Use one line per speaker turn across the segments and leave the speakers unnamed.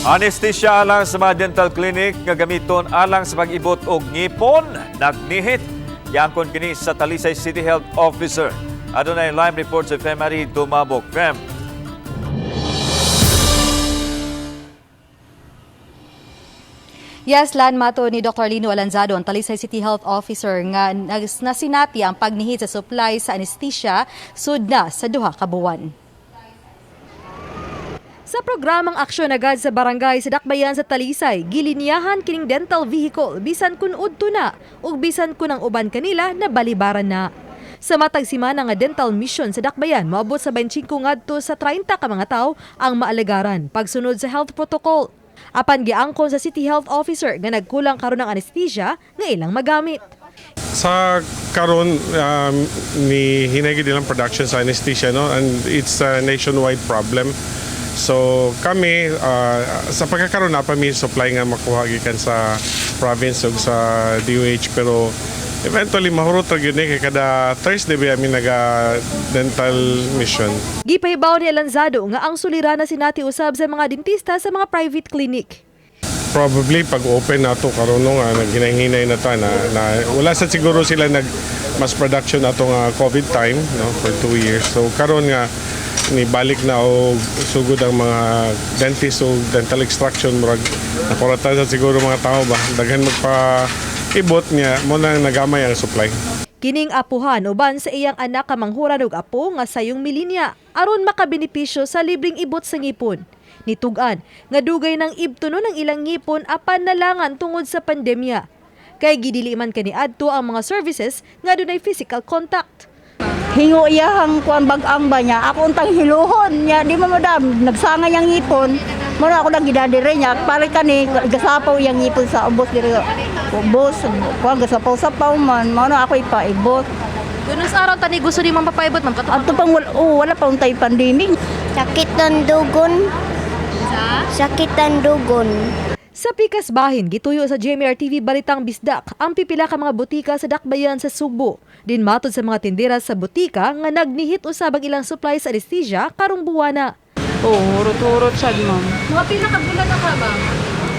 Anesthesia alang sa mga dental clinic nga gamiton alang sa pag-ibot og ngipon, nagnihit. Giangkon kini sa Talisay City Health Officer. Adunay live report sa Femary Dumabok. Fem.
Yes, Lan, mato ni Dr. Lino Alanzado, ang Talisay City Health Officer, nga nasinati ang pagnihit sa supply sa anesthesia sud na sa 2 ka buwan. Sa programang Aksyon Agad sa Barangay sa Dakbayan sa Talisay, gilinyahan kining dental vehicle bisan kun udto na ug bisan kun ang uban kanila na balibaran na. Sa matag simana nga dental mission sa Dakbayan, moabot sa 25 ngadto sa 30 ka mga tawo ang maalagaran pagsunod sa health protocol. Apan giangkon sa City Health Officer nga nagkulang karon ng anesthesia nga ilang magamit.
Sa karon, ni hinay gid ilang production sa anesthesia, no, and it's a nationwide problem. So kami, sa pagkakaroon na pa mi supply nga makuha gikan sa province ug sa DOH, pero eventually mahurot ra gyud ni kay kada Thursday ba mi naga dental mission.
Gipahibaw ni Alanzado nga ang suliranan sinati usab sa mga dentista sa mga private clinic.
Probably pag open nato karon, no, nga naghinay-hinay na ta na wala sa siguro sila nag mass production ato nga COVID time, no, for 2 years. So karon nga ni balik na og sugod ang mga dentist o dental extraction, murag nakuratan sa siguro mga tao ba, daghan magpa ibot niya mo nang nagamay ang supply.
Kining apuhan uban sa iyang anak kamanghuran og apo nga sayong milinya aron makabenepisyo sa libreng ibot sa ngipon. Nitug-an nga dugay ng ibtuno ng ilang ngipon apan nalangan tungod sa pandemya. Kay gidili man kaniadto ang mga services nga dunay physical contact.
Hingo iyahang kuan bag-ang ba niya ako untang hiluhon niya, di mo madam nagsanga yang ngipon mo na ako lang gidadire niya pare kani gasapaw iyang ngipon sa ubos diri, ubos kuan gasapaw-sapaw man mo na ako ipaibot.
Dunong sa araw tani gusto ni ma'am papaibot, ma'am?
Adto pang wala, oh, wala pa untay pandemic.
Sakit ang dugon. Sakit ang dugon.
Sa pikas bahin, gituyo sa GMR TV Balitang Bisdak ang pipila ka mga butika sa Dakbayan sa Sugbo. Din matod sa mga tindera sa butika nga nagnihit usab ang ilang supply sa anesthesia karong buwana.
Oo, hurot-hurot sad, ma'am.
Mga pila ka bulan na ka, ma'am?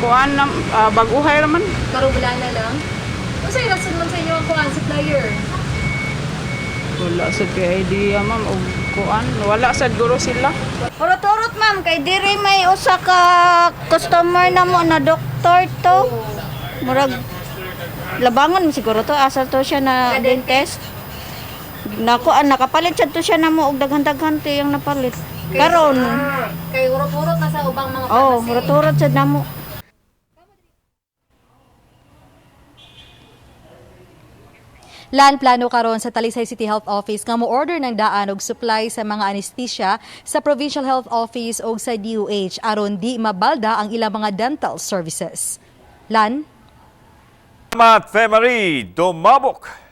Kuan na, bag-uhay raman.
Karong bulan na lang? Unsay rason man sa inyo ang kuan supplier?
Wala sad kay idea, ma'am, og kuan, wala sad guro sila.
Urot-urot, ma'am, kay diri may usa ka customer na mo na doktor to. Murag labangon mo siguro to, asa to siya na dentist. Nako, ang nakapalit sad to siya na mo og daghan-daghan to yung napalit. Karon,
Kay urot-urot na sa ubang mga
oh, urot-urot sad na mo.
Lan, plano karon sa Talisay City Health Office nga mo-order ng daan og supply sa mga anesthesia sa Provincial Health Office og sa DOH aron di mabalda ang ilang mga dental services. Lan?
Salamat, Femary Dumabok.